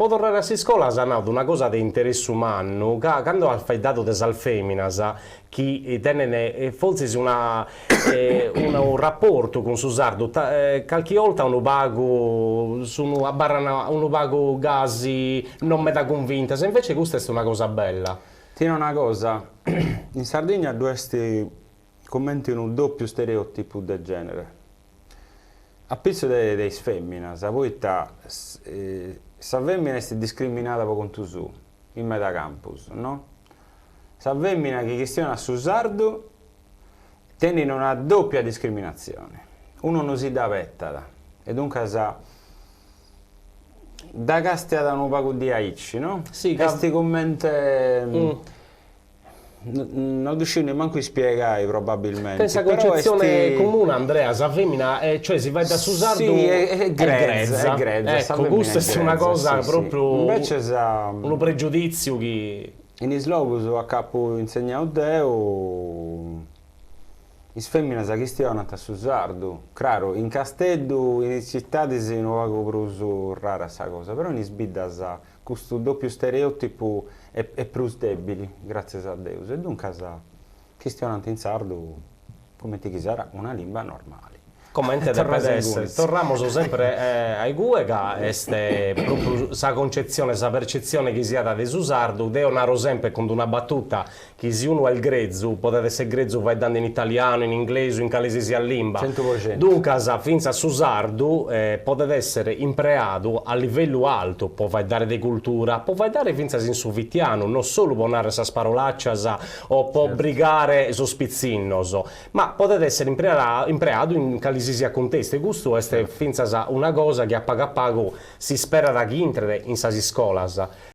Po torrare a s'iscola as nadu una cosa de interessu mannu, ca cando as faeddadu de sas feminas chi tenent fortzis una unu raportu cun su sardu calchi 'olta unu pagu sun abarran unu pagu gasi non meda cunvintas, invece custa est una cosa bella. Ti nau una cosa, in Sardigna ddu est cumenti unu dòpiu stereòtipu de gènere a pitzu de is fèminas, poita sa fèmina est discriminada po contu suu in meda campus, no? Sa fèmina chi chistionat su sardu tenit una dòpia discriminatzioni, unu no si dd'abetat e duncas dda castiat unu pagu diaici, no? Est comente No ddu sciu nemmancu ispiegai probabilmenti. In sa concetzione comuna Andrea sa femina cioè si faeddat su sardu est grezza, est grezza, ecco custa est una cosa propriu unu pregiuditziu chi. In is logus a ca apu insegnau deu is feminas chistionant su sardu, craru in Casteddu in is citadis unu pagu prus rara sa cosa, però in is biddas Custu dòpiu stereòtipu est prus dèbili, gràtzias a Deus, e duncas chistionant in sardu cumenti chi siat una limba normali. Comente depet essere. Torramus sempre a igue ca est propriu sa concetzione, sa percetzione chi si at de su sardu, deo naro sempre cun d'una battuta chi si unu est grezu podet esser grezu faeddende in italianu, in inglesu, in cale si siat limba. Duncas fintzas su sardu podet essere impreadu a livellu altu po faeddare de cultura, po faeddare fintzas in su fitianu, no solu po narrer sas parolaccias o po brigare sos pitzinnos, ma podet essere impreadu in cale si siat cuntestu e custu est fintzas una cosa chi a pagu a pagu s'isperat chi intret in sas iscolas.